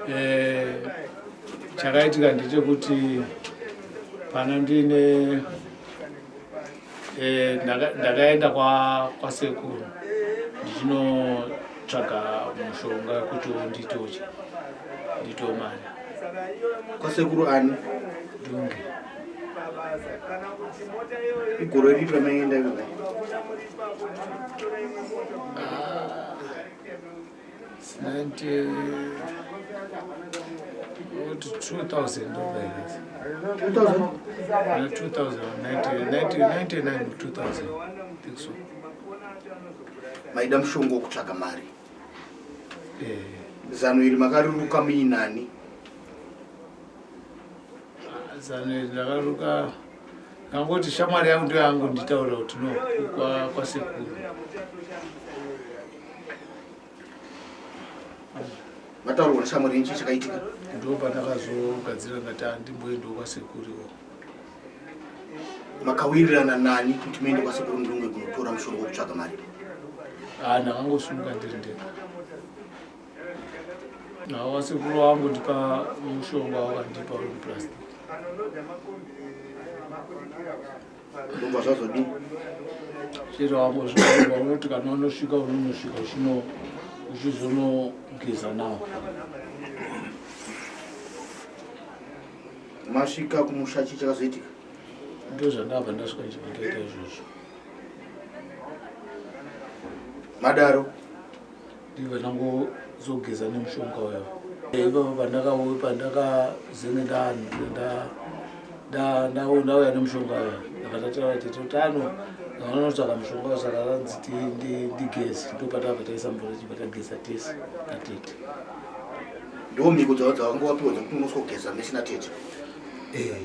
Eh, chakaitika ndechekuti pana ndine eh, ndakaenda kwasekuru ndichinotsvaga mushonga wekuti nditochi ndito mari. Kwasekuru ani? Dunge. Igore ripi ramaenda ikoko? Ah, 90 2000 like this. 2000? No, 2000, 90, 99 or 2000. I think so. Maida mushonga wekutsvaga mari. Eh. Zano iri makariruka muinani? Zano iri ndakaruka ndangoti shamwari yangu ndiyo yangu nditaura kuti no kwasekuru. Mataurwa neshamwari yenyu, chii chakaitika? Ndo pandakazogadzira ndati handimboendawo kwasekuriwo. Makawirirana nani kuti muende kwasekuru Ndungwe kunotora mushonga wekutsvaga mari? Ah, ndakangosumuka ndiri ndega. Nawo wasekuru wangu ndipa mushonga wakandipa uri muplastic. Ndobva zvazodii? Chero wangosvika unoti kana unosvika unonosvika uchino uchizonogeza nawo. Masvika kumusha, chii chakazoitika? Ndo zvandabva ndasvika ndichibva ndaita izvozvo. Madaro ndibva ndangozogeza nemushonga uya ipapo pandakauya pandakazenge ndauya nemushonga uya, ndakatataura tete kuti ano ndakanotsvaka mushonga uya, saka ranzi ndigeze. Ndo patabva taisa mvura, chibva tageza tese natete. Ndo mhiko dzavo dzavanga wapiwa dzekuti unosogeza mese natete? Eh.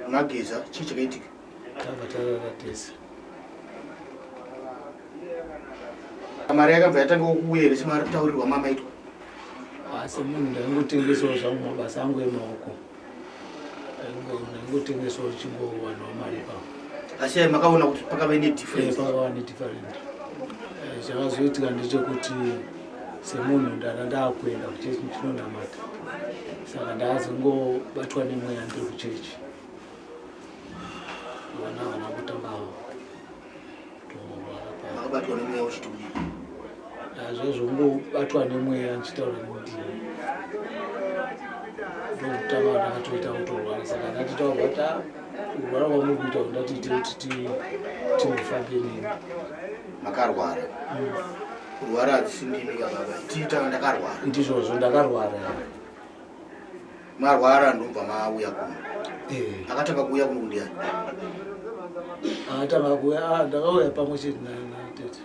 Mageza, chii chakaitika? Tabva tarara tese. Mari yakabva yatanga kuuya here semataurirwa mamaitwa? Asi munhu ndaingotengesawo zvangu mabasa angu emaoko, ndaingotengesawo chingowanawo mari ipapo. Asi ai makaona kuti pakave nedifference? Pakava nedifferent. Chakazoitika ndechekuti semunhu ndanga ndakuenda kuchechi ndichinonamata, saka ndazongobatwa nemweya ndiri kuchechi. Vana vana kutanga tongorwara. Makabatwa nemweya uchiti kudii? Zvazvongobatwa nemweya ndichitaura nendimi, ndokutanga ndakatoita kutorwara. Saka ndatitaurwa kuti, "Ah, kurwara kwamuri kuita ndatiite kuti timbofambe neni." Makarwara? Kurwara hadzisi ndimi kababa, tiita ndakarwara. Ndizvozvo, ndakarwara. Marwara ndobva mauya kuno? Eh. Akatanga kuuya kuno kundiani? Akatanga kuuya, ah, ndakauya pamwe chete natete.